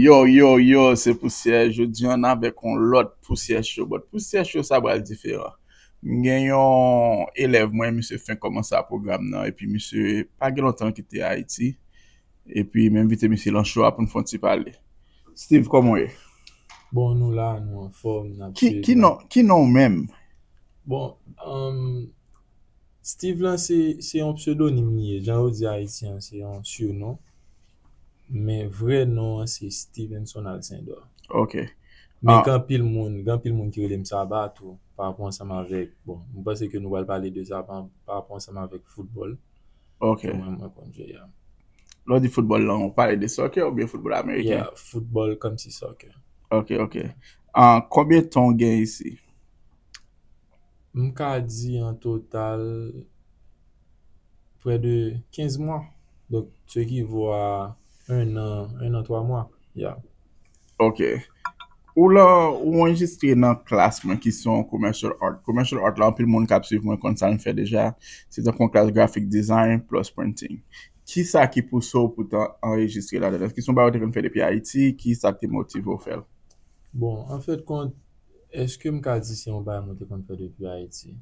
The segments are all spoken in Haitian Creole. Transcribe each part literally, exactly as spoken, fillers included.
Yo, yo, yo, se Pousyè. Jodi a n avèk yon lòt Pousyè Show. But Pousyè Show sa pral diferan. M gen yon elèv mwen, misye fenk kòmanse a pwogram nan, epi misye pa gen lontan l kite Ayiti. Epi m envite misye lan show a pou n fè yon ti pale. Steve, kòman w ye? Bon, nou la, nou anfòm, n ap Ki, ki non, ki non w menm? Bon, um, Steve lan se, se yon psedonim li ye. Jan yo di Ayisyen an, se yon surnom. Men vrè non an se Stevenson Alcindor. Ok. Men Ah. Gen anpil moun, gen anpil moun ki rele m Saba tou, pa rapò ansanm avèk, bon, m panse ke nou pral pale de sa pa, pa rapò ansanm avèk foutbòl. Ok. Ke mwen, mwen konn jwe, yeah. Lè w di foutbòl lan, ou pale de soccer oubyen foutbòl ameriken? Yeah, foutbòl kòmsi soccer. Ok, ok. Ah, konbyen tan w gen isi? M ka di an total prè de kenz mwa. Donk, ce qui vaut à un an, un an, twa mwa. Yeah. Ok. Ou la, ou anrejistre nan klas mwen ki se yon commercial art. Commercial art la, anpil moun k ap swiv mwen konn sa l fè deja. Se tankou yon klas graphic design plus printing. Kisa ki pouse w pou te anrejistre ladan? Èske se yon bagay ou te konn fè depi Ayiti? Kisa k te motive w fè l? Bon, anfèt, kont, èske m ka di se yon bagay mwen te konn fè depi Ayiti?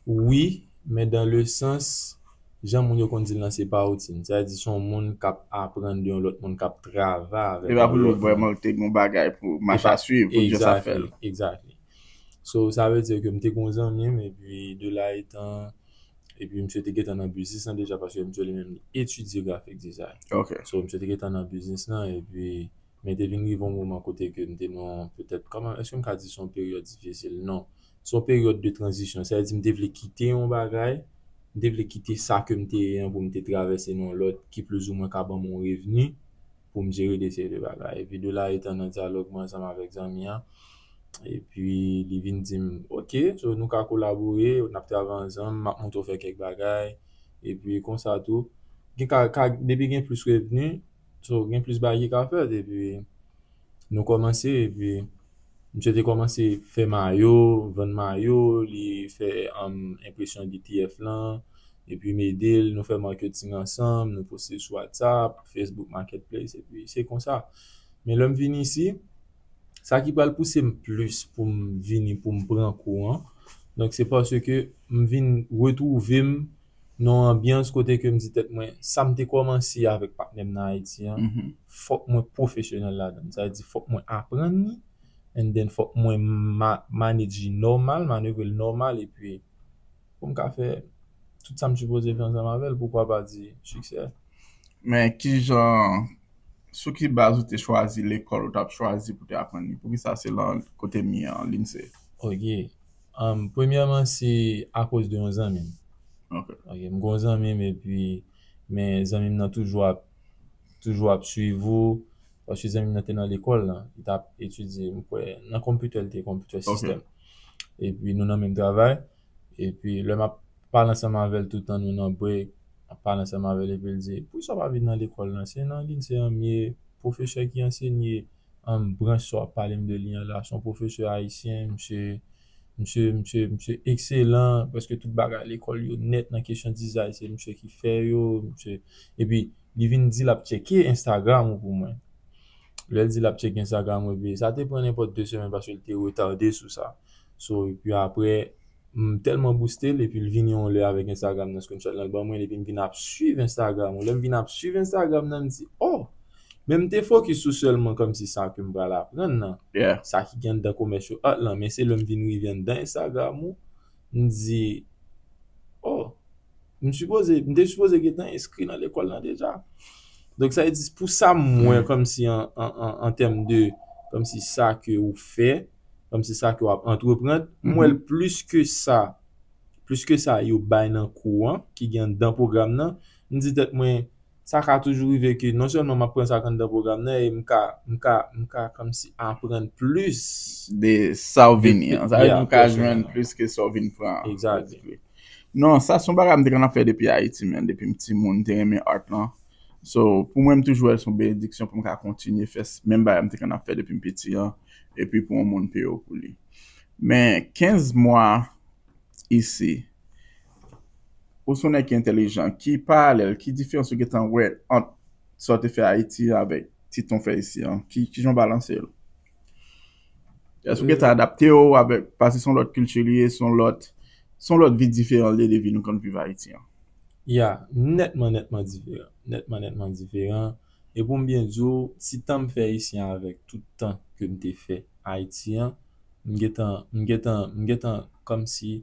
Wi, men dans le sens, jan moun yo konn di l lan, se pa woutin. Sa vle di se yon moun k ap aprann de yon lòt moun k ap travay avèk E pa pou yon nou lòt vrèman moun. Te gen yon bagay pou E mache pa, a swiv, pou just ap fè l. Exactly, exactly. So, sa vle di ke m te gen yon zanmi m, epi de la etan, epi misye te gentan nan biznis lan deja, paske misye li menm li etidye graphic design. Ok. So, misye te gentan nan biznis lan, epi men te vin rive yon moman kote ke m te nan, petèt, kòman, èske m ka di se yon peryòd difisil? Non. Se yon peryòd de tranzisyon. Sa vle di m te vle kite yon bagay, m te vle kite sa ke m te ye an pou m te travèse nan yon lòt ki plizoumwen ka ban m yon revni pou m jere de seri de bagay. Epi de la etan nan dyalòg mwen ansanm avèk zanmi an, epi li vin di m, "Ok, so nou ka kolabore, n ap travay ansanm, m ap montre w fè kèk bagay." Epi konsa tou, gen ka, ka, depi gen plis revni, so gen plis bagay ki ka fèt, epi nou kòmanse, epi misye te kòmanse fè mayo, vann mayo, li fè, um, enpresyon B T F lan, epi m ede l, nou fè marketing ansanm, nou poste sou WhatsApp, Facebook Marketplace, epi se konsa. Men lè m vin isi, sa ki pral pouse m plis pou m vini, pou m pran kou an, donk se paske m vin retwouve m nan yon anbyans kote ke m di tèt mwen, sa m te kòmanse avèk patnè m nan Ayiti an, Mhm. fòk mwen pwofesyonèl ladan l. Sa vle di fòk mwen aprann li, and then fòk mwen ma-, manage li nòmal, manevre l nòmal, epi pou m ka fè tout sa m sipoze fè ansanm avè l, poukwa pa di siksè. Men kijan, sou ki baz ou te chwazi lekòl ou t ap chwazi pou te aprann li? Poukisa se lan kote m ye an, Lince? Ok. Um, premyèman, se akoz de yon zanmi m. Ok. Ok, m gen yon zanmi m, epi, men zanmi m nan toujou ap, toujou ap swiv ou, paske zanmi m nan te nan lekòl lan, li t ap etidye, m kwè, nan konpitè, li te konpitè Ok. sistèm. Epi nou nan menm travay, epi lè m ap pale ansanm avè l toutan nou nan break, m ap pale ansanm avè l, epi l di, "Poukisa w pa vin nan lekòl lan? Se nan Lince an m ye, pwofesè ki ansenye, um, branch sa w ap pale m de li an la, se yon pwofesè ayisyen, misye, misye, misye, misye ekselan, prèske tout bagay lekòl yo nèt nan kesyon dizay, se misye ki fè yo, misye." Epi, li vin di l ap tcheke Instagram ou pou mwen. Lè l di l ap tcheke Instagram ou, epi sa te pran nenpòt de semèn paske l te retade sou sa. So, epi apre, m tèlman booste l, epi l vini yon lè avèk Instagram nan screenshot lan, l ban mwen, epi m vin ap swiv Instagram ou. Lè m vin ap swiv Instagram nan, m di, "Oh!" Men m te fokis sou sèlman kòmsi sa ke m pral aprann nan. Yeah. Sa ki gen anndan commercial art lan, men se lè m vin rive anndan Instagram ou, m di, "Oh, m sipoze, m te sipoze gentan enskri nan lekòl lan deja." Donk, sa vle di, pou sa m wè Mm. kòmsi an, an, an, an tèm de, kòmsi sa ke ou fè, kòmsi sa ke w ap antreprann, m wè l Mhm. plis ke sa, plis ke sa yo bay nan kou an, ki gen anndan pwogram nan, m di tèt mwen, sa ka toujou rive ke non sèlman m ap pran sa k anndan pwogram nan, e m ka, m ka, m ka kòmsi aprann plis. De sa w vini an. Sa vle di Yeah, ou ka jwenn pèsonèlman. Plis ke sa w vin pran an. Exactly. Non, sa se yon bagay m te konn ap fè depi Ayiti, men depi m timoun, m te renmen art lan. So, pou mwen, m toujou wè l se yon benediksyon pou m ka kontinye fè s-, menm bagay m te konn ap fè depi m piti an, epi pou yon moun peye w pou li. Men kenz mwa isi, ou se yon nèg ki entèlijan, ki paralèl, ki diferans ou gentan wè ant sa w te fè Ayiti avèk ti tan w fè isi an? Ki, ki jan w balanse l? Èske w gentan adapte w avèk, paske se yon lòt kilti li ye, se yon lòt, se yon lòt vi diferan li ye de vi nou konn viv Ayiti an? Ya, nètman, nètman diferan. Nètman, nètman diferan. E pou m byen di w, ti tan m fè isi an avèk tout tan ke m te fè Ayiti an, m gentan, m gentan, m gentan kòmsi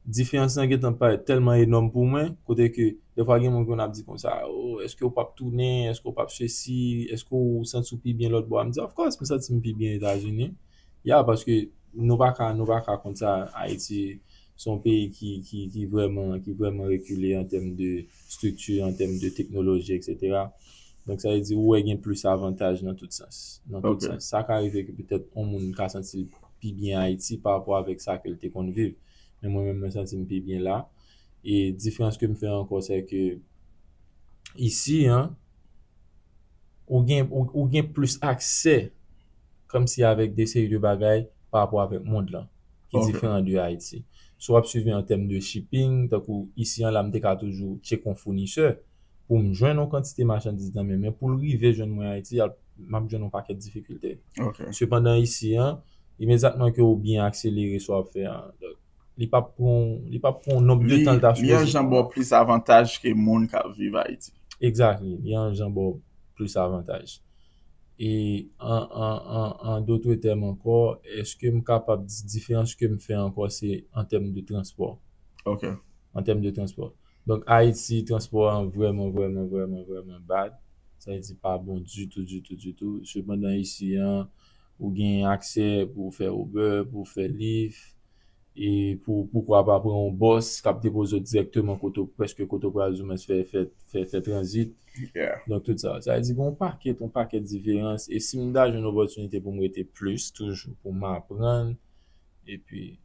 diferans lan gentan parèt tèlman enòm pou mwen, kote ke defwa gen moun ki konn ap di konsa, oh, èske w p ap tounen, èske w p ap sesi, èske w santi w pi byen lòt bò a? M di, of course, m santi m pi byen Etazini. Ya, paske nou pa ka, nou pa ka konn sa, Ayiti se yon peyi ki, ki, ki vrèman, ki vrèman rekile an tèm de estrikti, an tèm de teknoloji, etsetera. Donk, sa vle di, ou wè gen plis avantaj nan tout sans. Nan tout Ok. Sans. Sa ka rive ke petèt yon moun ka santi l pi byen Ayiti pa rapò avèk sa ke l te konn viv. Men mwen menm, mwen santi m pi byen la. E diferans ke m fè ankò, se ke isi an, ou gen, ou, ou gen plis aksè kòmsi avèk de seri de bagay pa rapò avèk mond lan, ki Ok. diferan de Ayiti. Si w ap swiv an tèm de shipping, tankou isi an la, m te ka toujou tcheke yon founisè pou m jwenn yon kantite machandiz nan men, men pou l rive jwenn mwen Ayiti, al, m ap jwenn yon pakèt difikilte. Ok. Sepandan, isi an, imedyatman ke w byen akselere sa w ap fè an, donk, li p ap pran, li p ap pran yon nonb de Li, tan l ta li an sipoze jan pran. Ba w plis avantaj ke moun k ap viv Ayiti. Exactly. Li an jan ba w plis avantaj. E an, an, an, an dòt tèm ankò, èske m kapab di diferans ke m fè ankò se an tèm de transpò? Ok. An tèm de transpò. Donk, Ayiti, transpò an vrèman, vrèman, vrèman, vrèman bad. Sa vle di pa bon ditou, ditou, ditou. Sepandan, isi an, ou gen aksè pou w fè Uber, pou w fè Lyft, e pou, poukwa pa pran yon bòs k ap depoze w dirèkteman kote w, prèske kote w pral, di mwens fè, fè, fè, fè tranzit. Yeah. Donk, tout sa. Sa vle di, gen yon pakèt, yon pakèt diferans. E si m ta jwenn opòtinite pou m rete plis, toujou, pou m aprann, epi,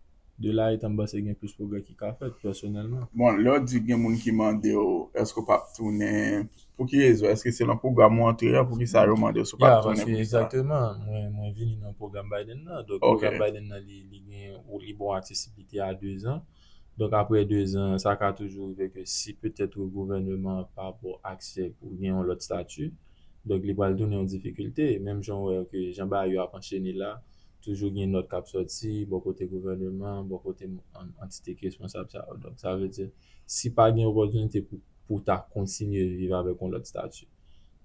de la etan, m panse gen plis pwogrè ki ka fèt, pèsonèlman. Bon, lè w di gen moun ki mande w, èske w p ap tounen, pou ki rezon? Èske se nan pwogram ou antre a, pou ki sa yo mande w si w p Ya, ap tounen paske pou ki sa? Egzakteman, mwen, mwen vini nan pwogram Biden nan. Donk, Ok. Pwogram Biden nan, li, li gen, ou li bon aksesibilite a dezan. Donk, apre dezan, sa ka toujou rive ke si petèt gouvènman an pa ba w aksè pou gen yon lòt estati, donk, li pral tounen yon difikilte. Menm jan w wè ke jan bagay yo ap anchene la, toujou gen nòt k ap sòti, bò kote gouvènman, bò kote an, antite ki responsab sa yo. Donk, sa vle di, si pa gen opòtinite pou, pou w ta kontinye viv avèk yon lòt estati,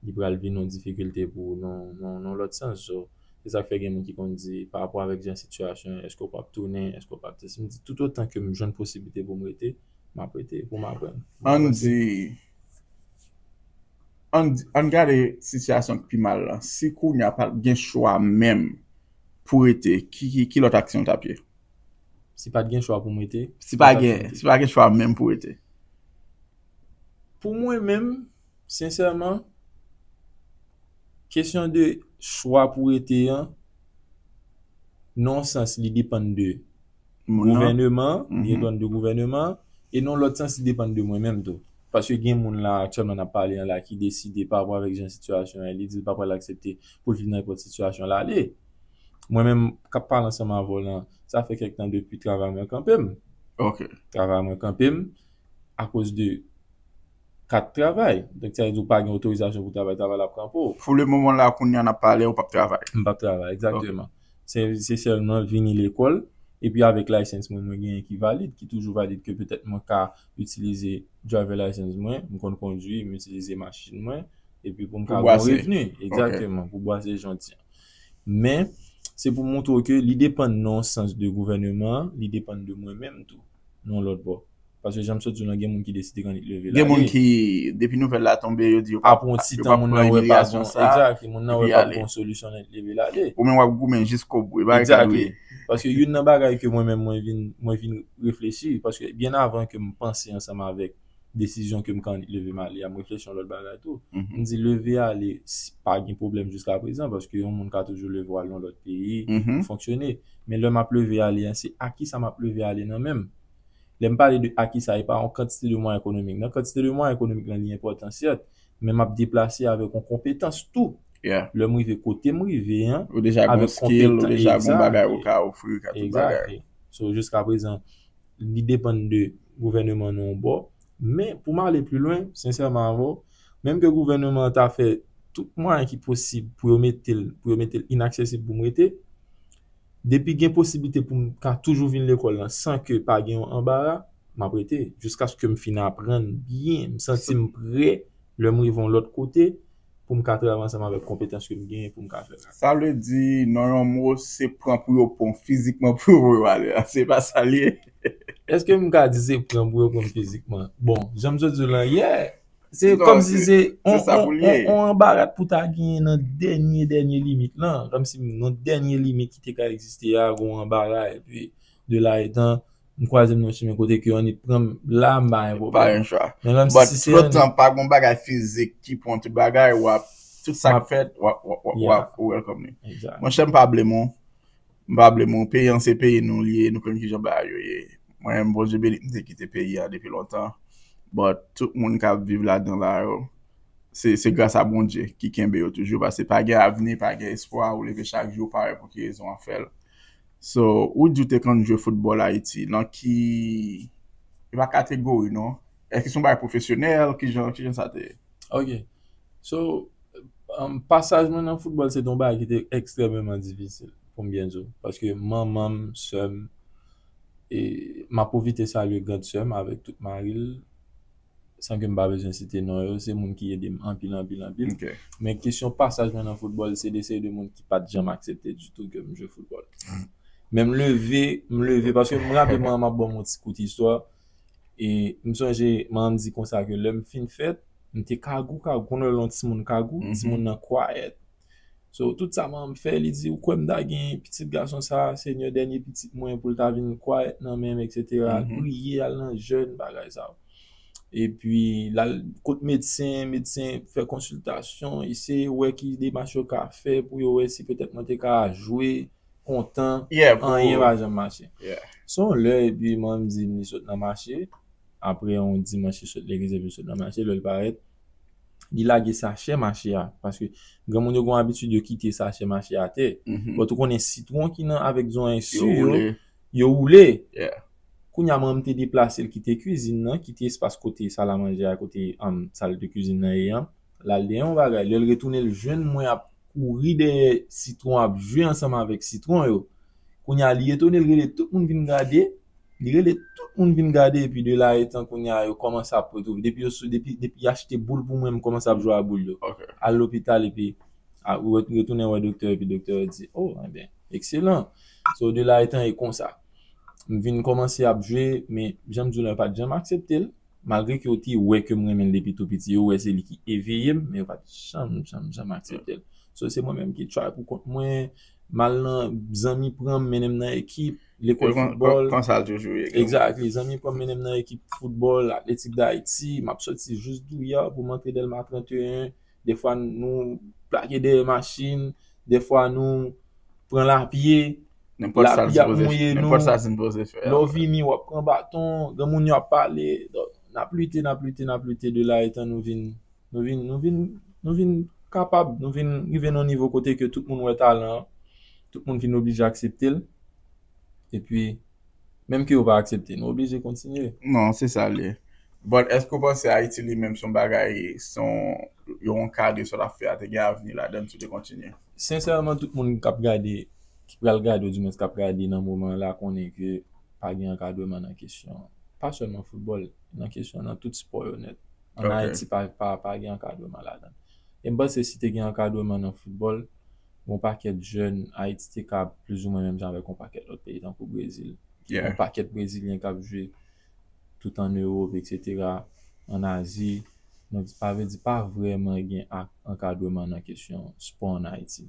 li pral vin yon difikilte pou w nan, nan, nan lòt sans. So, se sa k fè gen moun ki konn di, pa rapò avèk jan sitiyasyon an, èske w p ap tounen, èske w p ap, si m di, toutotan ke m jwenn posiblite pou m rete, m ap rete, pou m aprann. Ann di, ann, ann gade sitiyasyon ki pi mal la. Si kounye a pa t gen chwa menm pou rete, ki, ki, ki lòt aksyon w t ap ye? Si pa t gen chwa pou m rete, Si pa ki lòt gen, aksyon m te si pa gen chwa menm pou rete. Pou mwen menm, sensèman, kesyon de chwa pou rete an, nan yon sans, li depann de Moun nan, gouvènman, li Mhm. depann de gouvènman, e nan lòt sans, li depann de mwen menm tou. Paske gen moun la, aktyèlman, n ap pale an la, ki deside pa rapò avèk jan sitiyasyon an, li di l pa pral aksepte pou l viv nan nenpòt sitiyasyon l ale. Mwen menm, k ap pale ansanm avè w lan, sa fè kèk tan depi travay mwen kanpe m. Ok. Travay mwen kanpe m akoz de kat travay. Donk, sa vle di ou pa gen otorizasyon pou travay, travay la ap kanpe w. Pou le moman la, kounye a n ap pale, ou p ap travay. M p ap travay, egzakteman. Se, se sèlman vini lekòl, epi avèk license mwen, mwen genyen ki valid, ki toujou valid, ke petèt mwen ka itilize driver license mwen, m konn kondwi, m itilize machin mwen, epi pou m Pou ka bwase. Gen revni, egzakteman, pou bwase jan w di an. Men, se pou montre w ke li depann nan yon sans de gouvènman an, li depann de mwen menm tou, nan yon lòt bò. Paske jan m sot di w lan, gen moun ki deside kannik leve l ale. Gen moun ki, depi nouvèl la tonbe, yo di yo p ap, Apre yon ti yo p tan, ap moun pran nan wè pa imilyasyon bon, sa, egzak, moun nan wè epi pa ale. Bon solisyon nan leve l ale. Ou menm w ap goumen jiskobou, e bagay ka Exactly. dwe. Paske youn nan bagay ke mwen menm mwen vin, mwen vin reflechi, paske byen avan ke m panse ansanm avèk desizyon ke m kannik leve m ale a, m reflechi yon lòt bagay tou. Mhm. M di leve ale, si pa gen pwoblèm jiska prezan, paske yon moun ka toujou leve w al nan lòt peyi, Mhm. fonksyone. Men lè m ap leve ale an, se a kisa m ap leve ale nan men m. Lè m pale de a kisa, e pa yon kantite de mwayen ekonomik. Nan kantite de mwayen ekonomik lan, li enpòtan, sèt, men m ap deplase avèk yon konpetans tou. Yeah. Lè m rive kote m rive an, Ou deja gon avèk skill, ou konpetans, deja gon bagay exactly. ou ka ofri, ou ka tout bagay. Exactly. So, jiska prezan, li depann de gouvènman nan yon bò. Men, pou m ale pli lwen, sensèman avè w, menm ke gouvènman an ta fè tout mwayen ki posib pou yo mete l, pou yo mete l inaksesib pou m rete. Depi gen posiblite pou m ka toujou vin lekòl lan san ke pa gen yon anbara, m ap rete jiskaske m fin aprann byen, m santi m prè lè m rive yon lòt kote pou m ka travay ansanm avèk konpetans ke m genyen pou m ka fè sa. Sa vle di, nan yon mo, se pran pou yo pran w fizikman pou yo voye w ale a. Se pa sa l ye. Èske m ka di se pran pou yo pran m fizikman? Bon, jan m sot di w lan yè, se kòmsi se on, on, on, on anbara pou ta genyen nan dènye, dènye limit lan. Kòmsi nan dènye limit ki te ka egziste a, gen yon anbara, epi de la etan, m kwaze m nan yon chimen kote ke annik pran m la, m pa gen pwoblèm. Pa gen chwa. Men kòmsi si se yon tan, pa gen bagay fizik ki pran tout bagay, w ap, tout sa k fèt, w ap, w ap, w ap, w ap welcome li. Monchè, m pa blame w. M pa blame w. Peyi an se peyi nou li ye, nou konn kijan bagay yo ye. Mwen menm, Bondye beni m, m te kite peyi a depi lontan. But tout moun k ap viv ladan la yo, se, se gras a Bondye ki kenbe yo toujou, paske pa gen avni, pa gen espwa, ou leve chak jou, ou pa wè pou ki rezon w ap fè l. So, ou di w te konn jwe foutbòl Ayiti, nan ki, e pa kategori non. Èske se yon bagay pwofesyonèl? Kijan, kijan sa te ye? Ok. So, um, pasaj mwen nan foutbòl se te yon bagay ki te ekstrèmeman difisil, pou m byen di w. Paske manman m, sè m, e m ap pwofite salye grand sè m avèk tout mari l, san ke m pa bezwen site non yo, se moun ki ede m anpil, anpil, anpil. Men kesyon pasaj mwen nan foutbòl, se de seri de moun ki pa t janm aksepte ditou ke m jwe foutbòl. Men m leve, m leve, paske m raple mwen, m ap ban m yon ti kout istwa. E m sonje, manman m di konsa ke lè m fin fèt, m te kagou, kagou, konnen lè yon timoun kagou, timoun nan kwayèt. So, tout sa manman m fè, li di, ou kwè m ta gen pitit gason sa, Senyè, dènye pitit mwen, pou l ta vin kwayèt nan men m, etsetera. Al priye, al nan jèn, bagay sa yo. Epi, l al kot medsen, medsen fè konsiltasyon, eseye wè ki demach yo ka fè pou yo wè si petèt mwen te ka jwe kontan, anyen pa janm mache. So, yon lè, epi manman m di m li sot nan mache, apre yon dimanch, li sot legliz epi li sot nan mache, lè l parèt, li lage sachè mache a, paske granmoun yo gen yon abitid yo kite sachè mache atè. But ou konnen sitwon ki nan avèk zonyen si yo, yo woule. Kounye a, manman m te deplase l kite kwizin nan, kite espas kote sal a manje a, kote, um, sal de kwizin nan ye an, l al dèyè yon bagay. Lè l retounen, l jwenn mwen ap kouri dèyè sitwon, ap jwe ansanm avèk sitwon yo. Kounye a, li etone, l rele tout moun vin gade. Li rele tout moun vin gade, epi de la etan, kounye a, yo kòmanse ap retouve. Depi yo sou, depi, depi y achte boul pou mwen, m kòmanse ap jwe a boul yo. Al lopital, epi a, ou ret-, retounen wè doktè, epi doktè a di, oh, enben, ekselan. So, de la etan, e konsa. M vin kòmanse ap jwe, men jan m di w lan, yo pa t janm aksepte l. Malgre ke yo te wè ke m renmen l depi tou piti, yo wè se li ki eveye m, men yo pa t janm, janm, janm aksepte l. So, se mwen menm ki try pou kont mwen, m al nan, zanmi pran m, mennen m nan ekip, lekòl foutbòl. Kon sa l toujou ye. Exactly. Zanmi pran m, mennen m nan ekip foutbòl, Atletik Dayiti, m ap soti jis Douyè pou m antre Dèlma trannteyen. Defwa nou plake dèyè machin, defwa nou pran lapye, lapye ap mouye nou. Lè w vini, w ap pran baton, granmoun yo ap pale. Donk, n ap lite, n ap lite, n ap lite de la etan nou vin, nou vin, nou vin, nou vin kapab, nou vin rive nan yon nivo kote ke tout moun wè talan an, tout moun vin oblije aksepte l. Epi, menm ke yo pa aksepte, nou oblije kontinye. Non, se sa l ye. But èske w panse Ayiti li menm se yon bagay, se yon, yon kadre sa w ap fè a te gen avni ladan l si w te kontinye? Sensèman, tout moun k ap gade, ki pral gade, oudimwens k ap gade nan moman an la, konnen ke pa gen ankadreman nan kesyon, pa sèlman foutbòl, nan kesyon, nan tout spò yo nèt. Ann Ayiti, pa, pa, pa gen ankadreman ladan l. E m panse si te gen ankadreman nan foutbòl, yon pakèt jèn Ayiti te ka plizoumwen menm jan avèk yon pakèt lòt peyi, tankou Brezil. Yon pakèt Brezilyen k ap jwe tout ann Ewòp, etsetera, ann Azi. Donk, sa vle di pa vrèman gen ak-, ankadreman nan kesyon spò ann Ayiti.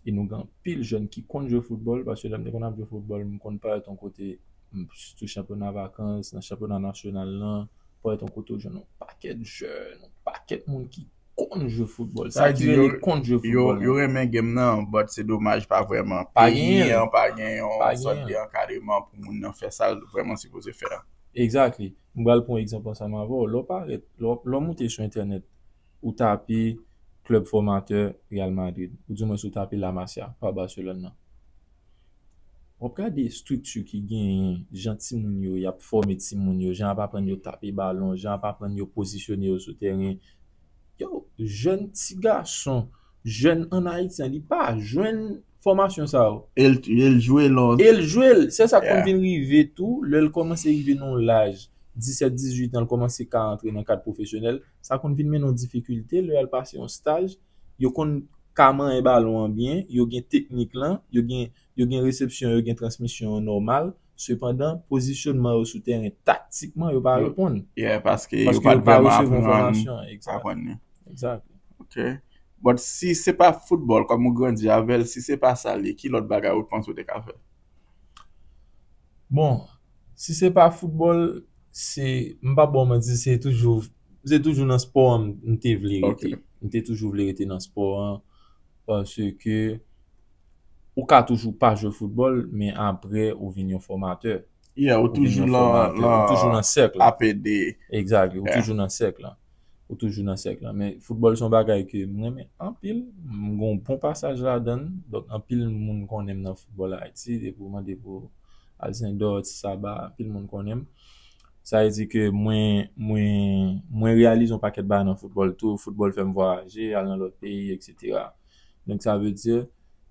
E nou gen anpil jèn ki konn jwe foutbòl, paske lè m te konn ap jwe foutbòl, m konn parèt yon kote, m, sitou chanpyona vakans, nan chanpyona nasyonal lan, parèt yon kote ou jwenn yon pakèt jèn, yon pakèt moun ki konn jwe foutbòl. Sa ki rele konn jwe foutbòl, yo renmen game nan, but se domaj pa vrèman. Peyi an pa gen yon sòt de ankadreman pou moun nan fè sa l vrèman sipoze fè a. Exactly. M pral pran yon egzanp ansanm avè w. Lè w parèt, lè w, lè w moute sou entènèt, ou tape club formateur Real Madrid, oudimwens ou tape La Masia pa Barcelone nan. W ap gade estrikti ki genyen, jan timoun yo, y ap fòme timoun yo, jan y ap aprann yo tape balon, jan y ap aprann yo pozisyone yo sou teren. yo, jèn ti gason, jèn an Ayiti an, li pa jwenn fòmasyon sa yo. E l, e l jwe lò. E l jwe l. Se sa k konn vin rive tou, lè l kòmanse rive nan yon laj disèt, dizuit an, l kòmanse ka antre nan kad pwofesyonèl. Sa konn vin mennen yon difikilte lè y al pase yon staj. Yo konn ka manyen balon an byen, yo gen teknik lan, yo gen, yo gen resepsyon, yo gen transmisyon an nòmal. Sepandan, pozisyonman yo sou teren, taktikman, yo pa reponn. Yeah, paske yo pa t vrèman aprann aprann li. Exactly. Ok. But si se pa foutbòl, kòm ou grandi avè l, si se pa sa l ye, ki lòt bagay ou panse ou te ka fè? Bon, si se pa foutbòl, se, m p ap ba w manti, se toujou, se toujou nan spò an m te vle rete. M te toujou vle rete nan spò an, paske ou ka toujou pa jwe foutbòl, men apre ou vin yon fòmatè. Yeah, ou toujou nan, nan sèk la. Exactly, ou toujou nan sèk la. Ou toujou nan sèk la. Men foutbòl se yon bagay ke m renmen anpil. M gen yon bon pasaj ladan l. Donk, anpil moun konnen m nan foutbòl Ayiti. Depi w mande pou Alcindor, Ti Saba, anpil moun konnen m. Sa vle di ke mwen, mwen, mwen reyalize yon pakèt bagay nan foutbòl tou. Foutbòl fè m vwayaje, al nan lòt peyi, etsetera. Donk, sa vle di,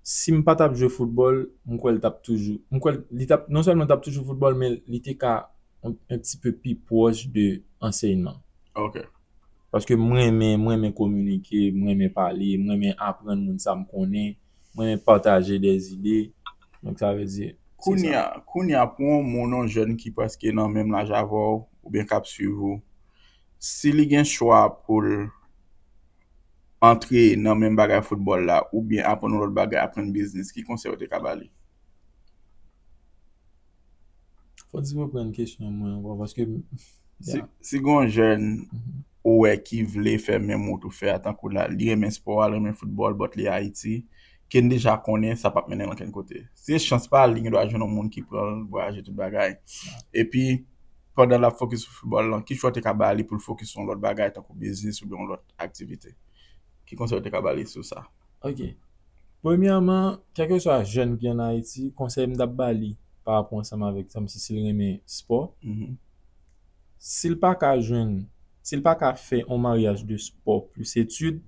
si m pa t ap jwe foutbòl, m kwè l t ap toujou, m kwè li t ap, non sèlman l t ap toujou foutbòl, men li te ka yon, yon ti pe pi pwòch de ansèyman. Ok. Paske m renmen, m renmen kominike, m renmen pale, m renmen aprann moun sa m konnen, m renmen pataje de zide. Donk, sa vle di, kounye a, kounye a, pou yon moun, yon jèn ki prèske nan menm laj avè w, oubyen k ap swiv ou, si li gen chwa pou l antre nan menm bagay foutbòl la, oubyen aprann yon lòt bagay, aprann biznis, ki konsèy ou te ka ba li? Fò di reprann kesyon mwen ankò, paske. Si, si gen yon jèn ou wè ki vle fè menm wout ou fè a, tankou la, li renmen spò a, li renmen foutbòl, but li Ayiti, ke n deja konnen sa p ap mennen l ankenn kote. Si se chans pa l, li gen dwa jwenn yon moun ki pran l, vwayaje, tout bagay. Epi, pandan l ap fokis sou foutbòl lan, ki chwa w te ka ba li pou l fokis sou yon lòt bagay, tankou biznis oubyen yon lòt aktivite? Ki konsèy ou te ka ba li sou sa? Ok. Premyèman, kèlkeswa jèn ki ann Ayiti, konsèy m t ap ba li pa rapò ansanm avèk sa, si, si l renmen spò, si l pa ka jwenn, si l pa ka fè yon maryaj de spò plis etid,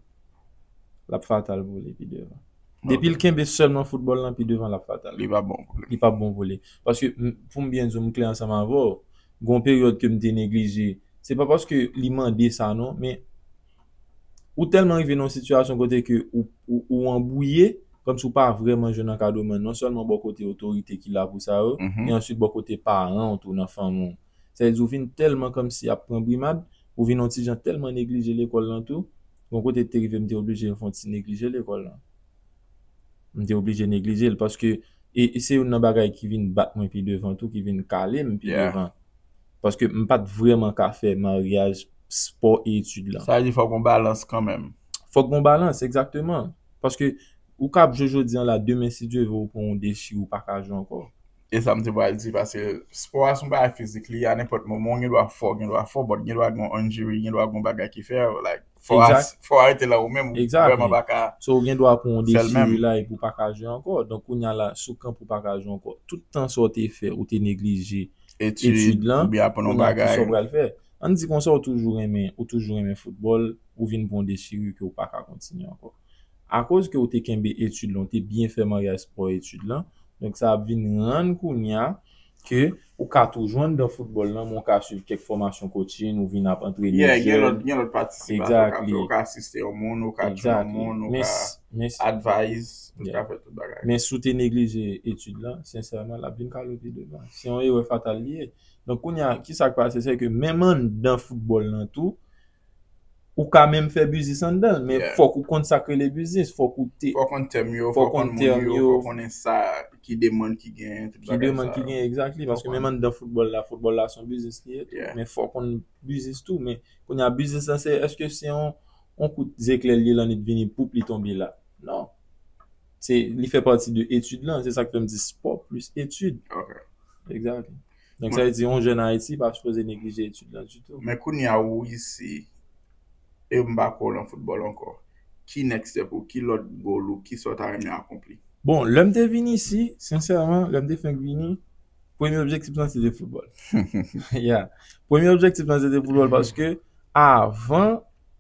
l ap fatal pou li pi devan. Depi l kenbe sèlman foutbòl lan, pi devan l ap fatal. Li p ap bon pou li. Li p ap bon pou li. Paske, m, pou m byen di w, m klè ansanm avè w, gen yon peryòd ke m te neglije. Se pa paske li mande sa non, men ou tèlman rive nan yon sitiyasyon kote ke ou, ou, ou anbwouye, kòmsi ou pa vrèman jwenn ankadreman, non sèlman bò kote otorite ki la pou sa yo, e answit bò kote paran w tou nan fanmi w. Sa vle di ou vin tèlman kòmsi ap pran brimad, ou vin yon ti jan tèlman neglije lekòl lan tou, gon kote te rive m te oblije fè yon ti neglije lekòl lan. M te oblije neglije l, paske, e, e se youn nan bagay ki vin bat mwen pi devan tou, ki vin kale m pi devan. Paske m pa t vrèman ka fè maryaj spò e etid lan. Sa vle di fòk gon balans kanmenm. Fòk gon balans, egzakteman. Paske ou ka ap jwe jodi a la, demen, si Dye vle, ou pran yon dechiri, ou pa ka jwe ankò. E sa m te pral di, paske spò a se yon bagay fizik li ye, a nenpòt moman, ou gen dwa fò, gen dwa fò, but gen dwa gen yon injury, gen dwa gen yon bagay ki fè, like, fò a, fò a rete la ou menm, ou vrèman pa ka fè l menm. So, ou gen dwa pran yon dechiri la, epi ou pa ka jwe ankò. Donk, kounye a la, si w kanpe ou pa ka jwe ankò, tout tan sa w te fè, ou te neglije etid lan, kounye a, kisa w pral fè? Ann di konsa, ou toujou renmen, ou toujou renmen foutbòl, ou vin pran yon dechiri ke ou pa ka kontinye ankò. Akoz ke ou te kenbe etid lan, ou te byen fè maryaj spò etid lan, donk sa ap vin rann kounye a ke ou ka toujou anndan foutbòl lan, men ou ka swiv kèk fòmasyon coaching, ou vin ap antrene jèn. Yeah, gen lòt, gen lòt patisipasyon ou ka fè, ou ka asiste yon moun, ou ka train yon moun, ou ka advise, ou ka fè tout bagay. Men si w te neglije etid lan, sensèman, l ap vin kale w pi devan. Se yon erè fatal li ye. Donk, kounye a, kisa k pase, se ke menm anndan foutbòl lan tou, ou ka menm fè biznis anndan l, men fòk ou konn sa k rele biznis, fòk ou te. Fòk konn tèm yo, fòk konn moun yo, fòk konnen sa, ki demann ki genyen, tout bagay sa yo. Ki demann ki genyen, exactly, paske menm anndan foutbòl la, foutbòl la se yon biznis li ye tou, men fòk konn biznis tou, men kounye a biznis lan se, èske se yon, yon kout zeklè li ye, lannwit vini, poup, li tonbe la? Non. Se, li fè pati de etid lan, se sa k fè m di spò plis etid. Ok. Exactly. Donk, sa vle di, yon jèn Ayiti pa sipoze neglije etid lan ditou. Men kounye a ou isi, e m pa kwè w nan foutbòl ankò. Ki next step ou, ki lòt goal ou, kisa w ta renmen akonpli? Bon, lè m te vin isi, sensèman, lè m te fenk vini, premye objektif lan se te foutbòl. Yeah. Premye objektif lan se te foutbòl paske avan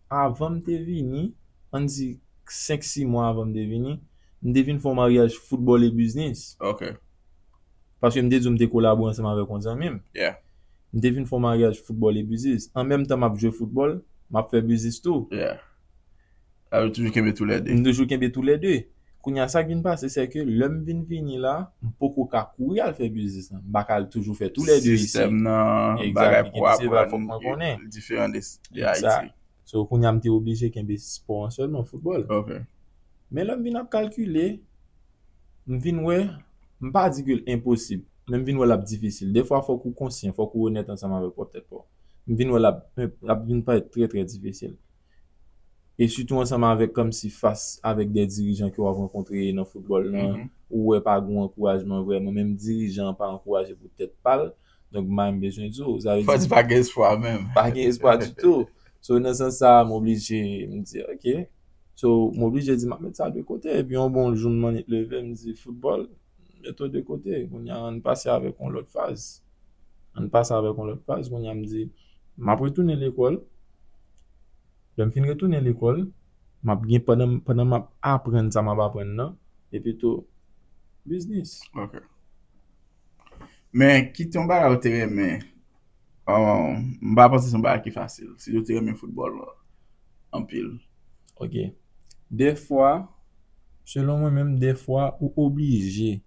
avan m te vini, ann di senk sis mwa avan m te vini, m te vin fè yon maryaj foutbòl e biznis. Ok. Paske m te di w m te kolabore ansanm avèk yon zanmi m. Yeah. M te vin fè yon maryaj foutbòl e biznis. An menm tan m ap jwe foutbòl, m ap fè biznis tou. Yeah. Sa vle toujou kenbe tou lè de. M toujou kenbe tou lè de. Kounye a, sa k vin pase, se ke lè m vin vini la, m poko ka kouri al fè biznis lan. M pa ka al toujou fè tou lè de isi. Sistèm nan, Exactly. Bagay pou Gen se bagay aprann, fòk mwen konnen. Diferan de, de Exact. Ayiti. So, kounye a, m te oblije kenbe spò an sèlman, foutbòl. Ok. Men lè m vin ap kalkile, m vin wè, m pa di ke l enposib, men m vin wè l ap difisil. Defwa, fòk ou konsyan, fòk ou onèt ansanm avèk pwòp tèt pa w. M vin wè l ap, l ap vin parèt trè, trè difisil. E sitou ansanm avèk, kòmsi, fas avèk de dirijan ke w ap rankontre nan foutbòl lan, Mhm. ou wè pa gen ankourajman vrèman, menm dirijan an pa ankouraje pou tèt pa l. Donk, m pa menm bezwen di w, sa vle Fò di di pa gen espwa menm. pa gen espwa ditou. So, nan sans sa, m oblije, m di, ok. So, m oblije di, m ap met sa de kote. Epi, yon bon jou, m annik leve, m di, foutbòl, met w de kote. Kounye a, ann pase avèk yon lòt faz. Ann pase avèk yon lòt faz. Kounye a, m di, m ap retounen lekòl. Lè m fin retounen lekòl, m ap gen, pandan, pandan m ap aprann sa m ap aprann nan, epi tou, biznis. Ok. Men, kite yon bagay ou te renmen. Um, m pa panse se yon bagay ki fasil. Si ou te renmen foutbòl anpil. Ok. Defwa, selon mwen menm, defwa, ou oblije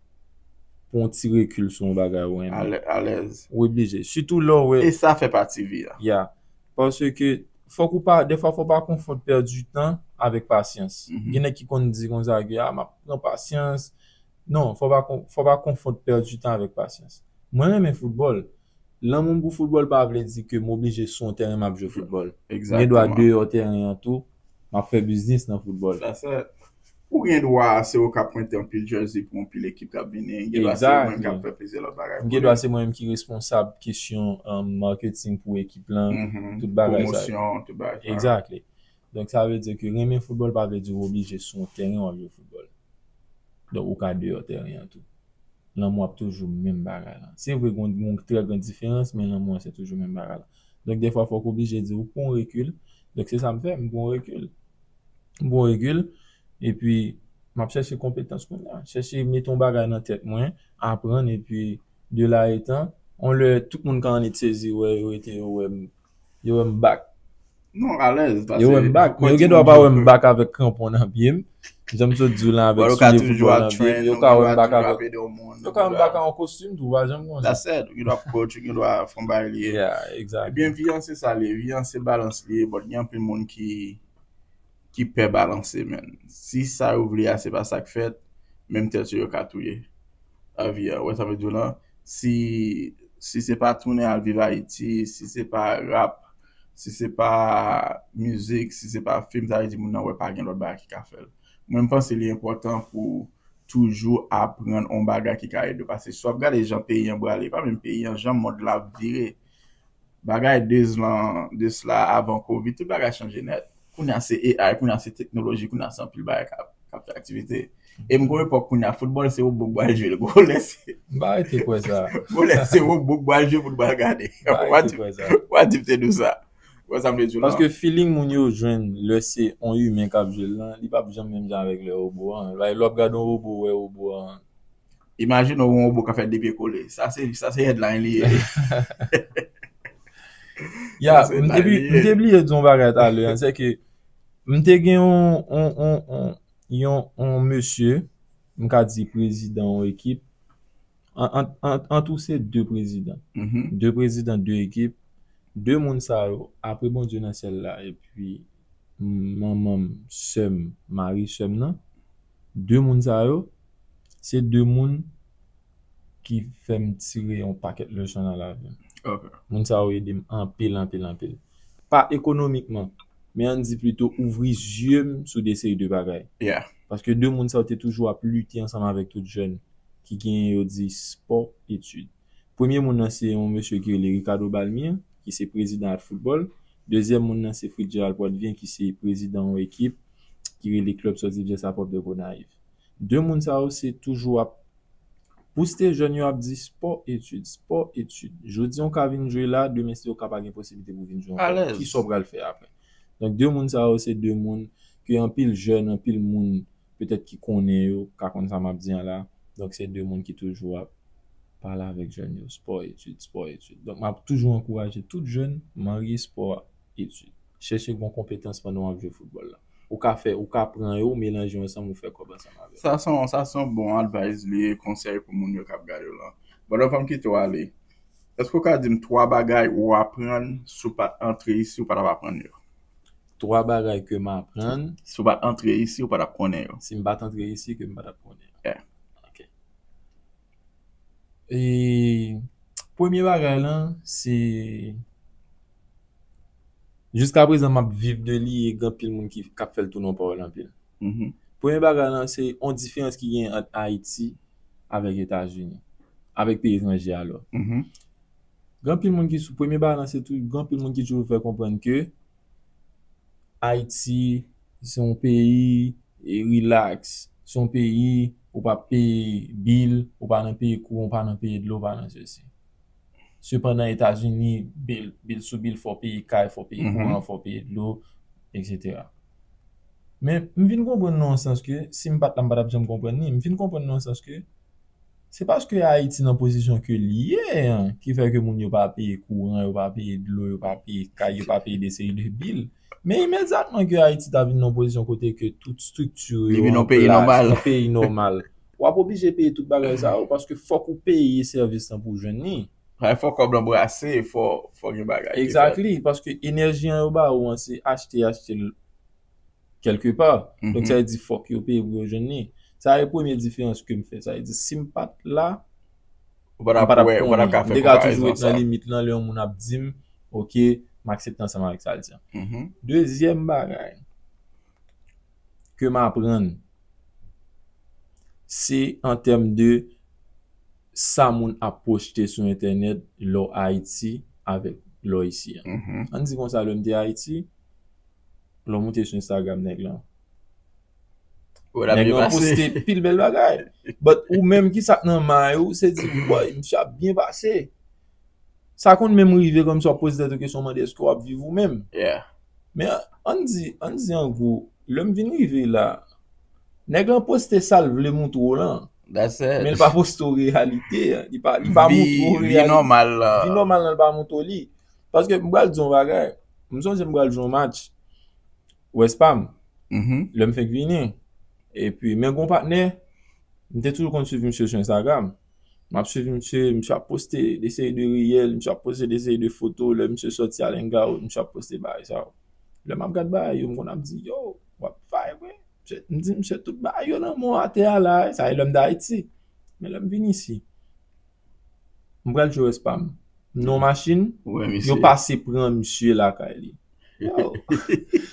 pran yon ti rekil sou yon bagay ou renmen. Alè-, alèz. Ou oblije. Sitou lè w wè. E sa fè pati vi a. Ya. Paske fòk ou pa, defwa, fòk ou pa konfonn pèdi tan avèk pasyans. Mhm. Gen nèg ki konn di konsa ke, ah, m ap pran pasyans. Non, fòk pa kon-, fòk pa konfonn pèdi tan avèk pasyans. Mwen renmen foutbòl. Lanmou m pou foutbòl pa vle di ke m oblije sou yon tèren m ap jwe foutbòl. M gen dwa Egzakteman. Deyò tèren an tou, m ap fè biznis nan foutbòl. That's it. Ou gen dwa se ou k ap prente anpil jersey pou anpil ekip k ap vini. Gen dwa se ou menm k ap fè plizyè lòt bagay. M gen dwa se mwen menm ki responsab kesyon, um, marketing pou ekip lan, Mhm. tout bagay sa yo. Pwomosyon, tout bagay sa. Exactly. Donk, sa vle di ke renmen foutbòl pa vle di ou oblije sou yon tèren w ap jwe foutbòl. Donk, ou ka deyò tèren an tou. Lanmou ap toujou menm bagay la. Se vre, gen yon trè gran diferans, men lanmou an se toujou menm bagay la. Donk, defwa, fòk ou oblije di ou pran yon rekil. Donk, se sa m fè, m pran yon rekil. M pran yon rekil, epi m ap chèche konpetans kounye a. Chèche mete yon bagay nan tèt mwen, aprann, epi de la etan, yon lè tout moun ka annik sezi, wè, yo rete, yo wè m, yo wè m back. Non, alèz. Yo wè m back, men yo gen dwa pa wè m back avèk kranpon nan pye m. Jan m sot di w lan avèk soulye foutbòl nan pye m, yo ka wè m back avèk, yo ka wè m back an kostim tou, pa janm konn sa. That's it. Ou gen dwa coach, ou gen dwa fè yon bagay li ye. Yeah, exactly. Ebyen, vi an se sa li ye. Vi an se balans li ye, but gen anpil moun ki, ki pè balanse, man. Si sa yo vle a, se pa sa k fèt, menm tèt yo, yo ka touye. Avi a, wè sa m vle di w lan? Si, si se pa tounen al viv Ayiti, si se pa rap, si se pa mizik, si se pa fim, sa vle di moun nan wè pa gen lòt bagay ki ka fè l. Mwen, m panse li enpòtan pou toujou aprann yon bagay ki ka ede w. Paske si w ap gade jan peyi an prale, pa menm peyi an, jan mond la ap vire. Bagay de zan de sila avan covid, tout bagay chanje nèt. Kounye a se A I, kounye a se teknoloji, kounye a se anpil bagay k ap, k ap fè aktivite. E m gon epòk kounye a, foutbòl se wobo k ba l jwe, gon lè se, M pa rete kwè sa. gon lè se wobo k ba l jwe pou l ba l gade. M pa Wa rete di, kwè sa. wa di m te di w sa. Wè sa m vle di w lan? Paske feeling moun yo jwenn lè se yon imen k ap jwe l lan, li p ap janm menm jan avèk lè wobo an. Lè w ap gade yon wobo, wè wobo an. Imajine w yon wobo ka fè de pye kole. Sa se, sa se headline li ye. Ya, Sa se m te headline bli-, li m ye. te bliye di yon bagay talè an, se ke m te gen yon, yon, yon, yon, yon, yon mesye, m ka di prezidan yon ekip, an, an, an, an tou se de prezidan. Mhm. De prezidan, de ekip, de moun sa yo, apre Bondye nan syèl la, epi manman m, sè m, mari sè m nan, de moun sa yo, se de moun ki fè m tire yon pakèt leson nan lavi m. Ok. Moun sa yo ede m anpil, anpil, anpil. Pa ekonomikman, men ann di plito ouvri zye m sou de seri de bagay. Yeah. Paske de moun sa yo te toujou ap lite ansanm avèk tout jèn ki genyen, yo di spò, etid. Premye moun nan se yon mesye ki rele Ricardo Balmir, ki se prezidan At Football. Dezyèm moun nan se Fritz Gérald Poitvin, ki se prezidan yon ekip ki rele Club Sportif Jès Lapòp de Gonayiv. De moun sa yo se toujou ap pouse jèn yo ap di spò, etid, spò, etid. Jodi a w ka vin jwe la, demen si w ka pa gen posiblite pou vin jwe ankò. Alèz. Kisa w pral fè apre? Donk, de moun sa yo, se de moun ke anpil jèn, anpil moun petèt ki konnen yo, ka konn sa m ap di an la. Donk, se de moun ki toujou ap pale avèk jèn yo, spò, etid, spò, etid. Donk, m ap toujou ankouraje tout jèn marye spò a etid. Chèche bon konpetans pandan w ap jwe foutbòl la. Ou ka fè, ou ka pran yo, ou melanje yo ansanm, ou fè kòb ansanm avè yo. Sa se yon, sa se yon bon advice li ye, konsèy pou moun yo k ap gade w lan. Bon, anvan m kite w ale, èske w ka di m twa bagay ou aprann si w pa t antre isi, ou pa t ap aprann yo? Twa bagay ke m aprann. Si w pa t antre isi, ou pa t ap konnen yo. Si m pa t antre isi, ke m pa t ap konnen yo. Yeah. Ok. E, premye bagay lan, se, jiska prezan, m ap viv de li e gen anpil moun ki, k ap fè l tounen yon pawòl anpil. Mhm. Premye bagay lan, se yon diferans ki gen ant Ayiti avèk Etazini, avèk peyi etranje alò. Mhm. Gen anpil moun ki sou, premye bagay lan, se tou, gen anpil moun ki toujou fè konprann ke Ayiti, se yon peyi, e, relax. Se yon peyi, ou pa peye bil, ou pa nan peye kouran, ou pa nan peye dlo, ou pa nan sesi. Sepandan, Etazini, bil, bil sou bil, fò w peye kay, fò w peye Mhm. kouran, fò w peye dlo, etsetera. Men, m vin konprann nan yon sans ke, si m pa t la, m pa t ap janm konprann li. M vin konprann nan yon sans ke, se paske Ayiti nan pozisyon ke li ye an, ki fè ke moun yo pa peye kouran, yo pa peye dlo, yo pa peye kay, yo pa peye de seri de bil. Men imedyatman ke Ayiti ta vin nan pozisyon kote ke tout estrikti yo Li vin yon an peyi plas, nòmal. Yon peyi nòmal, w ap oblije peye tout bagay sa yo, paske fòk ou peye sèvis lan pou w jwenn li. Fò kòb lan brase, fò, fò gen bagay ki fèt. Exactly, paske enèji an yo ba ou an, se achte, achte l kèlkepa. Donk, Mhm. sa vle di fòk yo peye pou yo jwenn li. Sa e premye diferans ke m fè. Sa vle di, si m pa t la, Ou pa t ap, m pa t ap wè, ou pa t ap konnen. Ka fè konparezon sa. M te ka toujou ret nan limit lan, lè yon moun ap di m, "Ok, m aksepte ansanm avèk sa l di an." Mhm. Dezyèm bagay ke m aprann, se an tèm de sa moun ap poste sou entènèt lè w Ayiti avèk lè w isi an. Mhm. Ann di konsa, lè m te Ayiti, lè w moute sou Instagram nèg lan, Ou wè l ap nèg byen lan pase. Poste pil bèl bagay. But ou menm ki sa k nan may ou, se di, "Boy, misye ap byen pase." Sa konn menm rive kòmsi w ap poze tèt ou kesyon, mande èske w ap viv ou menm. Yeah. Men ann di, ann di an gwo, lè m vin rive la, nèg lan poste sa l vle moutre w lan. That's it. Men l pa poste w reyalite an. Li pa, li pa Vi, moutre w vi reyalite. Nòmal lan. Vi nòmal lan, l pa moutre w li. Paske m pral di yon bagay. M sonje m pral jwe yon match West Palm. Mhm. Lè m fenk vini. Epi, men gon patnè, m te toujou konn swiv misye sou Instagram. M ap swiv misye, misye ap poste de seri de riyèl, misye ap poste de seri de foto, lè misye sòti al hangout, misye ap poste bagay sa yo. Lè m ap gad bagay yo, m konn ap di, "Yo, w ap vibe, wi." Misye, m di, "Misye, tout bagay yo nan men w atè a la, wi." Sa e lè m t Ayiti. Men lè m vin isi, m pral jwe West Palm. M nan yon machin, Wè, yo misye. Pase pran misye lakay li. Yo.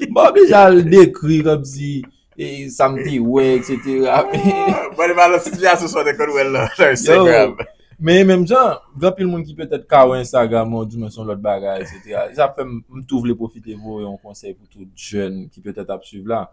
M pa oblije al dekri kòmsi, e, sa m te wè, etsetera. Bon, li pa nan sitiyasyon sa w te konn wè l nan, nan Yo, Instagram. Men menm jan, gen anpil moun ki petèt ka wè Instagram ou, di mwen se yon lòt bagay, etsetera. Sa fè m, m tou vle pwofite voye yon konsèy pou tout jèn ki petèt ap swiv la.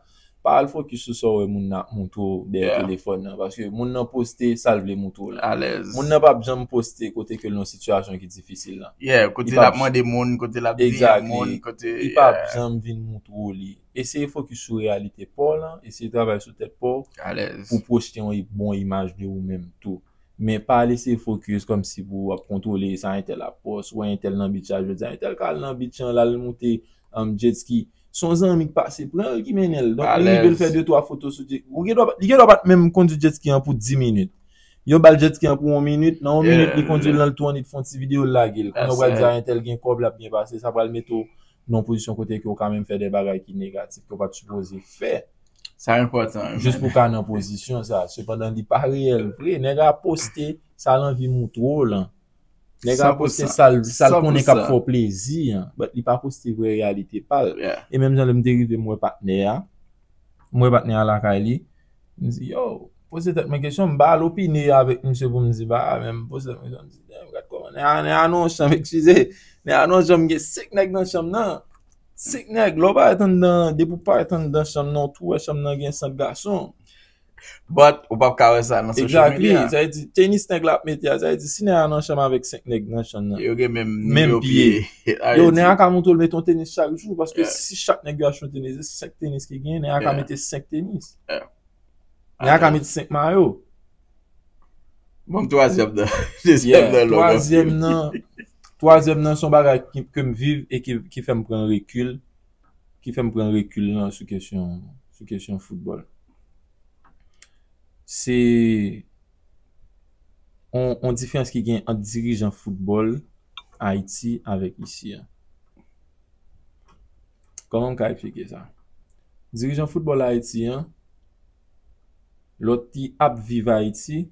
Pa al fokis sou sa w wè moun nan ap moutre w dèyè Yeah. telefòn nan, paske moun nan poste sa l vle moutre w la. Alèz. Moun nan p ap janm poste kote ke l nan sitiyasyon ki difisil la. Yeah, kote Li p l ap ap mande moun, kote l ap di Exactly. moun, kote, Li p ap yeah. janm vin moutre w li. Eseye fokis sou reyalite pa w lan, eseye travay sou tèt pa w Alèz. pou pwojte yon i-, bon imaj de ou menm tou. Men pa al eseye fokis kòmsi pou w ap kontwole sa entèl ap post, wè entèl nan beach la, jodi a entèl ka al nan beach lan, l al moute, um, jet ski. Se yon zanmi k pase pran l ki mennen l. Donk, li rive l Alèz. fè de twa foto sou jet. Ou gen dwa, li gen dwa pa t menm kondui jet ski an pou dis minit. Yo ba l jet ski an pou yon minit. Nan yon minit, li Yeah, kondui l yeah. nan l tou annik fè yon ti videyo, l lage l. Kounye a w That's pral di, it. "A, entèl gen kòb, l ap byen pase." Sa pral mete w nan yon pozisyon kote ke w ka menm fè de bagay ki negatif, ke w pa t sipoze fè. Sa enpòtan, Jis man. pou w ka nan pozisyon sa. Sepandan, li pa reyèl vre. Nèg la poste sa l anvi moutre w lan. Nèg la poste San pou san. sa l, sa l konnen k ap San pou san. fè w plezi an. But li pa poste vrè reyalite pa l. Yeah. E menm jan lè m te rive, m wè patnè a. M wè patnè a lakay li. M di, "Yo," poze tèt mwen kesyon, m pa al opine avèk misye pou m di, "Ba, men," m poze tèt mwen kesyon, m di, "Damn, gad kòman nèg la, nèg la nan yon chanm, eskize. Nèg la nan yon chanm, gen senk nèg nan chanm nan." Senk nèg, lè w parèt anndan, depi w parèt anndan chanm nan, w tou wè chanm nan gen senk gason. But ou p ap ka wè sa nan social Exactly. Media. Sa vle di, tenis nèg la ap mete a, sa vle di, si nèg la nan chanm avèk senk nèg nan chanm nan, Yo gen menm menm nimewo pye. Pye. Sa Yo, vle nèg di, la ka montre w l mete yon tenis chak jou, paske Yeah. si chak nèg yo achte yon tenis, se senk tenis ki genyen, nèg la ka Yeah. mete senk tenis. Yeah. Nèg la ka Alright. Mete senk mayo. Bon, twazyèm nan. Dezyèm Yeah, nan long. Twazyèm nan, twazyèm nan se yon bagay ki, ke m viv e ki, ki fè m pran rekil, ki fè m pran rekil nan sou kesyon, sou kesyon foutbòl. Se yon, yon diferans ki gen ant dirijan foutbòl Ayiti avèk isi a. Kòman m ka eksplike sa? Dirijan foutbòl Ayiti an, lòt ki ap viv Ayiti,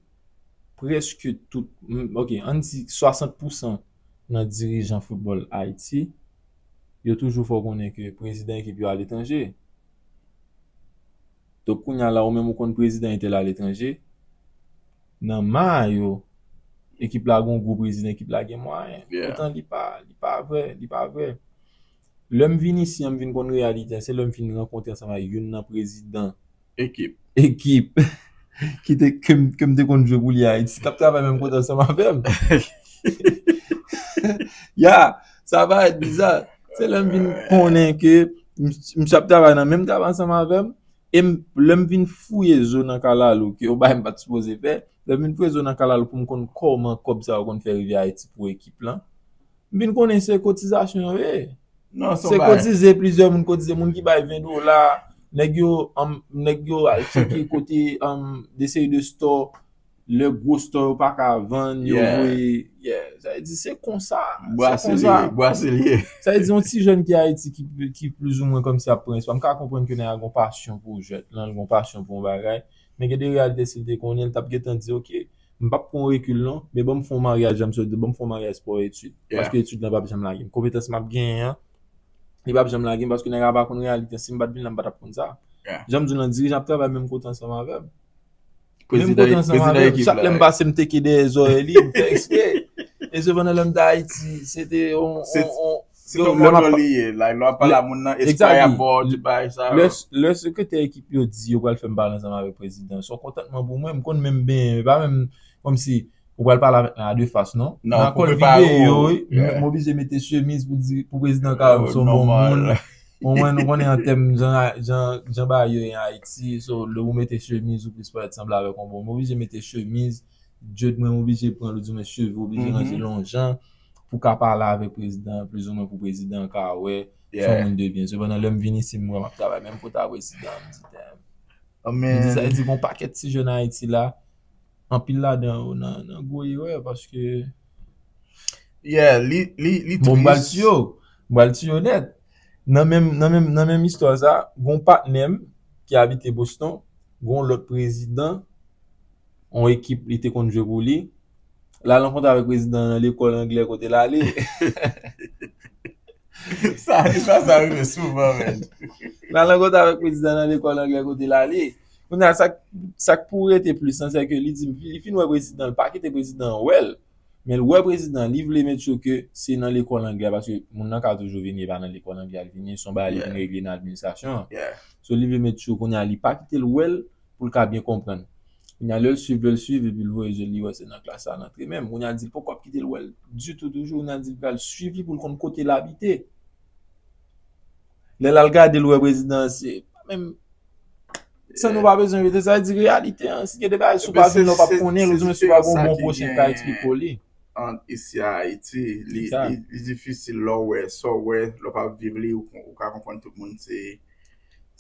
prèske tout, m- ok, ann di swasant pousan nan dirijan foutbòl Ayiti, yo toujou fè w konnen ke prezidan ekip yo aletranje. Donk, kounye a la, ou menm ou konn prezidan entèl aletranje, nan ma yo, ekip la gon gwo prezidan, ekip la gen mwayen. Yeah. Poutan, li pa, li pa vre, li pa vre. Lè m vin isi, an, m vin konn reyalite, se lè m vin rankontre ansanm ak youn nan prezidan Ekip. ekip ki te, ke m, ke m te konn jwe pou li Ayiti, k ap travay menm kote ansanm avè m. Ya, sa parèt biza. Se lè m vin konnen ke m- misye ap travay nan menm travay ansanm avè m. E m- lè m vin fouye zo nan kalalou, ke yon bagay m pa t sipoze fè, lè m vin fouye zo nan kalalou pou m konn kòman kòb sa yo konn fè rive Ayiti pou ekip lan, m vin konnen se kotizasyon yo ye. Non, se Se yon bagay. Kotize, plizyè moun kotize, moun ki bay ven dola, nèg yo, um, nèg yo al tcheke kote, um, de seri de store, lè gwo store yo pa ka vann, yo Yeah. voye. Yeah, sa vle di se konsa. Se Brase li konsa. Ye, brase li ye. Sa vle di yon ti jèn ki Ayiti ki, ki plizoumwen kòmsi ap pran espo. M ka konprann ke nèg la gon pasyon pou jwèt lan, l gon pasyon pou yon bagay. Men gen de reyalite, si l te konnen, l t ap gentan di, "Ok, m p ap pran rekil non, men ban m fè yon maryaj, jan m sot di, ban m fè yon maryaj spò etid." Yeah. Paske etid lan p ap janm lage m. Konpetans m ap genyen an, li p ap janm lage m, paske nèg la pa konn reyalite. Si m pa t vin la, m pa t ap konn sa. Yeah. Jan m di w lan, dirijan ap travay menm kote ansanm avè m. Menm Prezidan, kote ansanm prezidan avè m. ekip Chak la. Lè m pase, m teke dèyè zòrèy li, m fè eksprè. E se pandan lè m t Ayiti, se te on, Se- on, on, Se yo, yon lè m ap modo li ye. Like, lè w ap pale lè- a moun nan, espwa Exactly. Y ap ba w tout bagay sa yo. Lè, lè sekretè ekip yo di yo pral fè m pale ansanm avèk prezidan, se yon kontantman pou mwen. M konn menm benyen, e pa menm kòmsi ou pral pale avèk nèg la de fas, non. Non, Nan pou kòl prepare videyo, w. wi, Yeah. m oblije mete chemiz pou di, pou prezidan ka wè m Oh, se yon bon normal. Moun. Bon, mwen, nou konnen an tèm jan, jan, jan bagay yo ye an Ayiti, so, lè ou mete chemiz, ou plis parèt sanble avèk yon bon moun. M oblije mete chemiz, dread mwen, m oblije pran l, ou di mwen cheve, oblije Mhm. ranje l yon jan pou ka pale avèk prezidan, plizoumwen pou prezidan ka wè se yon Yeah. moun de byen. Sepandan, lè m vin isi, m wè m ap travay menm kote a prezidan, m di, "Damn." Oh, M di, sa vle man. Di gon pakèt ti jèn Ayiti la, anpil ladan yo nan, nan gwo erè, paske Yeah, li, li, li Bon, m pral tris. Tiyo. M pral Tiyo nèt. Nan menm, nan menm, nan menm istwa sa, gon patnè m ki abite Boston, gon lòt prezidan, yon ekip li te konn jwe pou li, l al rankontre avèk prezidan nan lekòl anglè kote l ale. Sa, sa, sa rive souvan, man. L al rankontre avèk prezidan nan lekòl anglè kote l ale. Kounye a, sa, sa k pou rete plis lan, se ke li di, li fin wè prezidan, li pa kite prezidan an wè l. Men l wè prezidan, li vle make sure ke se nan lekòl anglè, paske moun nan ka toujou vini, e pa nan lekòl anglè, li vini, se yon bagay li vin regle nan administrasyon an. Yeah. So, li vle make sure kounye a, li pa kite l wè l, pou l ka byen konprann. Kounye a, lè l swiv, lè l swiv, epi l voye je l, li wè se nan klas la l antre menm. Kounye a, l di l poko ap kite l wè l ditou toujou. Kounye a, l di l pral swiv li pou l konn kote l abite. Lè l al gade, l wè prezidan an, se pa menm. San nou pa bezwen rete, sa vle di reyalite an. Si gen de bagay, si w pa vin la, w p ap konnen l, ou di mwen si w pa gen yon bon pwochen k ka eksplike w li. Ant isi a Ayiti, li, Exact. Li, li difisil lè w wè, sa w wè, lè w pa viv li, ou, ou ka konprann tout moun se,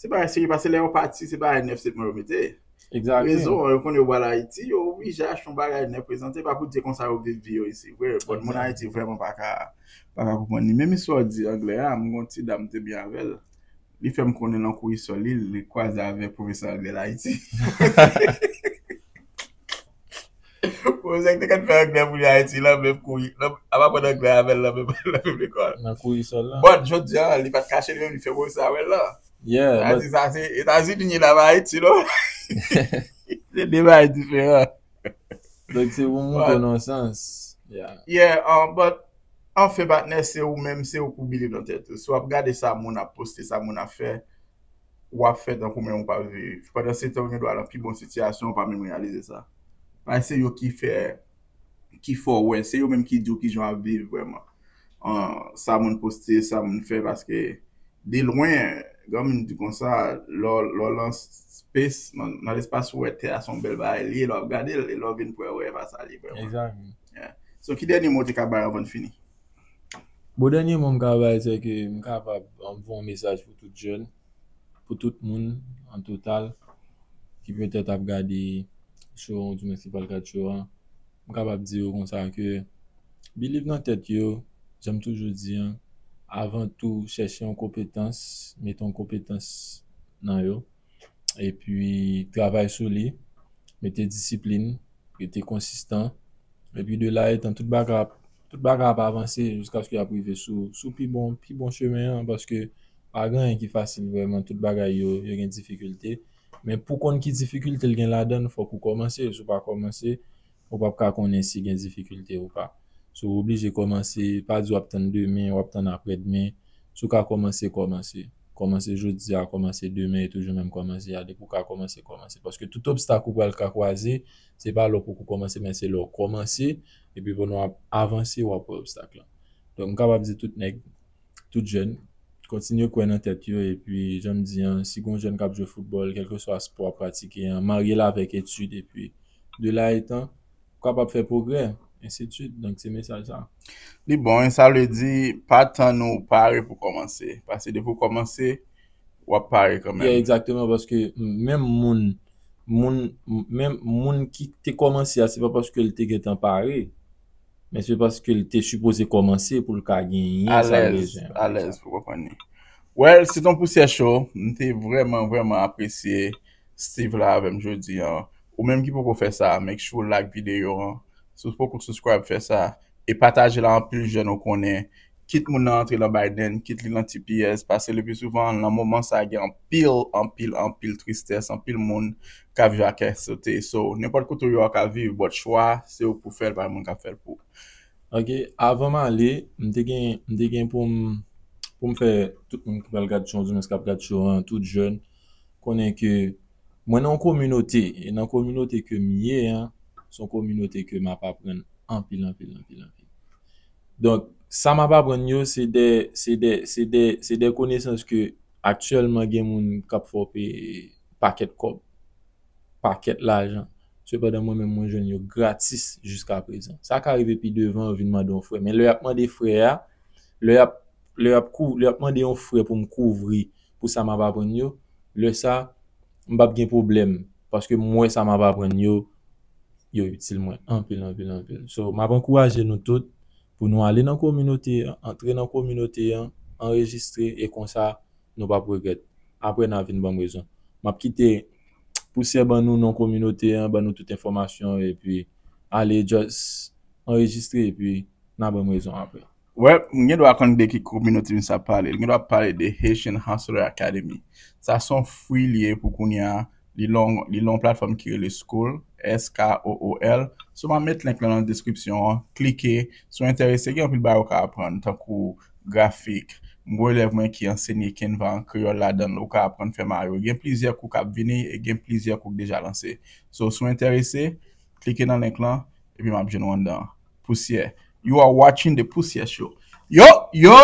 se bagay serye, paske lè yo pati, se bagay nèf sèt mwa yo mete. Exactly. Rezon, yo konnen yo pral Ayiti, yo oblije achte yon bagay nèf, prezante, pa pou di konsa yo viv vi yo isi, vre. Bon, moun Exactly. Ayiti vrèman pa ka, pa ka konprann li. Menm istwa w di anglè a, m gon ti dam te byen avè l. Li fè m konnen nan kou isòl li, li kwaze avèk pwofesè anglè l Ayiti. Pwofesè ki te konn fè anglè pou li Ayiti, lan menm kou, lan, ap aprann anglè avè l, lan menm, lan menm lekòl. Nan kou isòl la. Bon, jodi a, li pa t kache li menm, li fè pwofesè avè l lan. Yeah, Sa but di sa, se Etazini, la pa Ayiti, non? Se de bagay diferan. Donk, se pou montre w nan sans. Yeah. Yeah, um, but, anfen, patnè, se ou menm, se ou pou believe nan tèt ou. Si w ap gade sa moun ap poste, sa moun ap fè, w ap fè tankou menm ou p ap viv. Pandan se tan, ou gen dwa nan pi bon sitiyasyon, ou pa menm reyalize sa. Paske se yo ki fè, ki fè w wè, se yo menm ki di w kijan w ap viv vrèman. An, sa moun poste, sa moun fè, paske de lwen, granmoun di konsa, lè w, lè w lan space, nan, nan lespas ou wè tè a se yon bèl bagay li ye, lè w ap gade l, e lè w vin prè, w wè e pa sa li ye vrèman. Exactly. Yeah. So, ki dènye mo w te ka bay anvan n fini? Bon, dènye mo m ka bay, se ke m kapab, um, voye yon mesaj pou tout jèn, pou tout moun an total, ki petèt ap gade show an, oudimwen ki pral gad show an. M kapab di yo konsa ke believe nan tèt yo, jan m toujou di an, avan tou, chèche yon konpetans, mete yon konpetans nan yo, epi travay sou li, mete disiplin, rete konsistan, epi de la etan, tout bagay ap, tout bagay ap avanse jiskaske y ap rive sou, sou pi bon, pi bon chemen an, paske pa gen anyen ki fasil vrèman, tout bagay yo, yo gen difikilte. Men pou konn ki difikilte l gen ladan l, fòk ou kòmanse. Si w pa kòmanse, ou p ap ka konnen si gen difikilte ou pa. So, ou oblije kòmanse, pa di w ap tann demen, w ap tann aprèdmen. Si w ka kòmanse, kòmanse. Kòmanse jodi a, kòmanse demen, e toujou menm kòmanse a. Depi w ka kòmanse, kòmanse. Paske tout obstak ou pral ka kwaze, se pa lè w poko kòmanse, men se lè w kòmanse, epi pandan w ap avanse, w ap wè obstak lan. Donk, m kapab di tout nèg, tout jèn, kontinye kwè nan tèt yo, epi, jan m di an, si gon jèn k ap jwe foutbòl, kèlkeswa spò w ap pratike an, marye l avèk etid, epi de la etan, ou kapab fè pwogrè, ensidsuit. Donk, se mesaj sa. Li bon, e sa vle di, pa tann ou pare pou kòmanse. Paske depi w kòmanse, w ap pare kanmenm. Yeah, egzakteman, paske menm moun, moun, menm moun ki te kòmanse a, se pa paske l te gentan pare, men se paske l te sipoze kòmanse pou l ka genyen sa l bezwen. Alèz, alèz pou konprann li. Well, se t on pousyè cho, m te vrèman, vrèman apresye Steve la avè m jodi an. Ou menm ki poko fè sa, make sure w like videyo an. Si w poko subscribe, fè sa. E pataje l a anpil jèn ou konnen. Kit moun nan antre nan Biden, kit li nan T P S, paske lepi souvan, nan moman sa, gen anpil, anpil, anpil tristès, anpil moun k ap viv ak anksiyete. So, nenpòt kote w ye w ka viv, but chwa, se ou k pou fè l, pa moun k ap fè l pou ou. Ok, avan m ale, m te gen, m te gen pou m, pou m fè tout moun ki pral gad show an, oudimwen k ap gad show an, tout jèn, konnen ke mwen nan yon kominote, e nan kominote ke m ye an, se yon kominote ke m ap aprann anpil, anpil, anpil, anpil. Donk, sa m ap aprann yo, se de, se de, se de, se de konesans ke aktyèlman gen moun k ap fè w peye pakèt kòb, pakèt lajan. Sepandan, mwen menm, mwen jwenn yo gratis jiska prezan. Sa ka rive pi devan, yo vin mande yon frè. Men lè y ap mande frè a, lè y ap, lè y ap kou-, lè y ap mande yon frè pou m kouvri pou sa m ap aprann yo, lè sa, m p ap gen pwoblèm. Paske m wè sa m ap aprann yo, yo itil mwen anpil, anpil, anpil. So, m ap ankouraje nou tout pou nou ale nan kominote an, antre nan kominote an, anrejistre, e konsa, nou p ap regrèt. Apre, n a vin ban m rezon. M ap kite pousyè ban nou non kominote an, ban nou tout enfòmasyon, epi ale just anrejistre, epi n a ban m rezon apre. Wè, m gen dwa konn de ki kominote misye ap pale. Li gen dwa ap pale de Haitian Hustler Academy. Sa se yon free li ye pou kounye a. Li lan, li lan yon platfòm ki rele Skool, S K O O L. So, m a met link lan nan deskripsyon an. Klike. Si w enterese, gen anpil bagay ou ka aprann, tankou grafik. M gen elèv mwen ki ansenye Canva an kreyòl ladan l. Ou ka aprann fè mayo. Gen plizyè kou k ap vini e gen plizyè kou k deja lanse. So, si w enterese, klike nan link lan, epi m ap jwenn ou anndan. Pousyè. You are watching the Pousyè Show. Yo, yo!